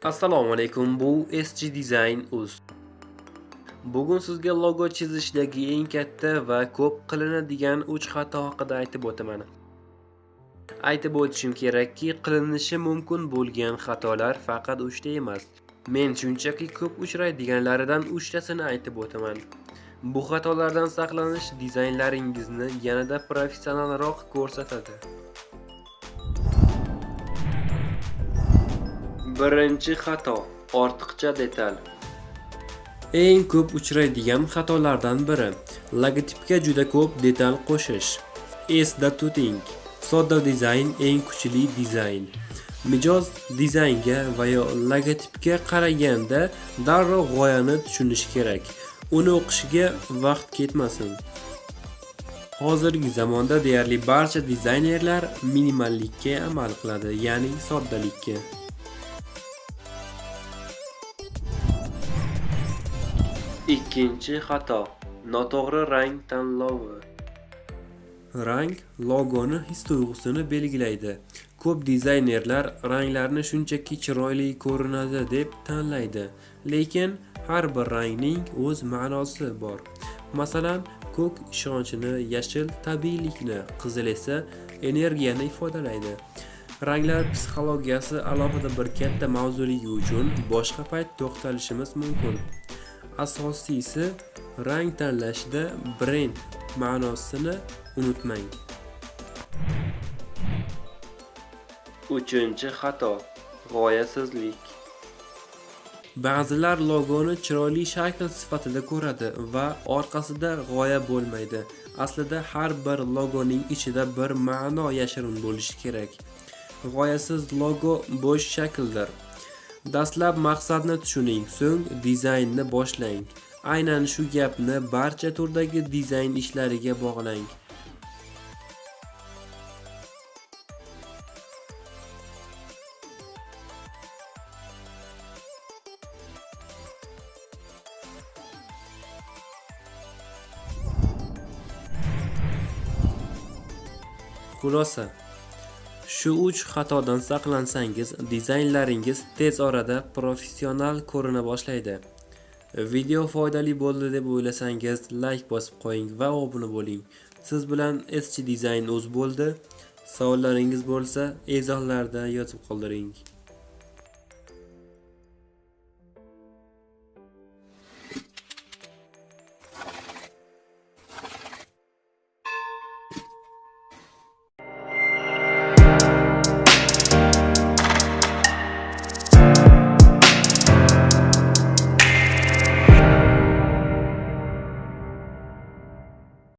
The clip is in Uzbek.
Assalomu alaykum, bu SG Design Uz. Bugun sizga logo chizishdagi eng katta va ko'p qilinadigan 3 xato haqida aytib o'taman. Aytib o'tishim kerakki, qilinishi mumkin bo'lgan xatolar faqat 3 ta emas. Men shunchaki ko'p uchraydiganlaridan 3 tasini aytib o'taman. Bu xatolardan saqlanish dizaynlaringizni yanada professionalroq ko'rsatadi. Birinchi xato ortiqcha detal. Eng ko'p uchraydigan xatolardan biri logotipga juda ko'p detal qo'shish. Esda tuting, sodda dizayn eng kuchli dizayn. Mijoz dizaynga va yo logotipga qaraganda darrov g'oyani tushunishi kerak. Uni o'qishiga vaqt ketmasin. Hozirgi zamonda deyarli barcha dizaynerlar minimallikka amal qiladi, ya'ni soddalikka. Ikkinchi xato noto'g'ri rang tanlovi. Rang logoni his-tuyg'usini belgilaydi. Ko'p dizaynerlar ranglarni shunchaki chiroyli ko'rinadi deb tanlaydi, lekin har bir rangning o'z ma'nosi bor. Masalan, ko'k ishonchni, yashil tabiiylikni, qizil esa energiyani ifodalaydi. Ranglar psixologiyasi alohida bir katta mavzuligi uchun boshqa payt to'xtalishimiz mumkin. Asosiysi, rang tanlashda brend ma'nosini unutmang. Uchinchi xato g'oyasizlik. Ba'zilar logoni chiroyli shakl sifatida ko'radi va orqasida g'oya bo'lmaydi. Aslida har bir logoning ichida bir ma'no yashirin bo'lishi kerak. G'oyasiz logo bo'sh shakldir. Dastlab maqsadni tushuning, so'ng dizaynni boshlang. Aynan shu gapni barcha turdagi dizayn ishlariga bog'lang. Xulosa. Shu 3 xatodan saqlansangiz, dizaynlaringiz tez orada professional ko'rina boshlaydi. Video foydali bo'ldi deb o'ylasangiz, like bosib qo'ying va obuna bo'ling. Siz bilan SG Design Uz bo'ldi. Savollaringiz bo'lsa, izohlarda yozib qoldiring.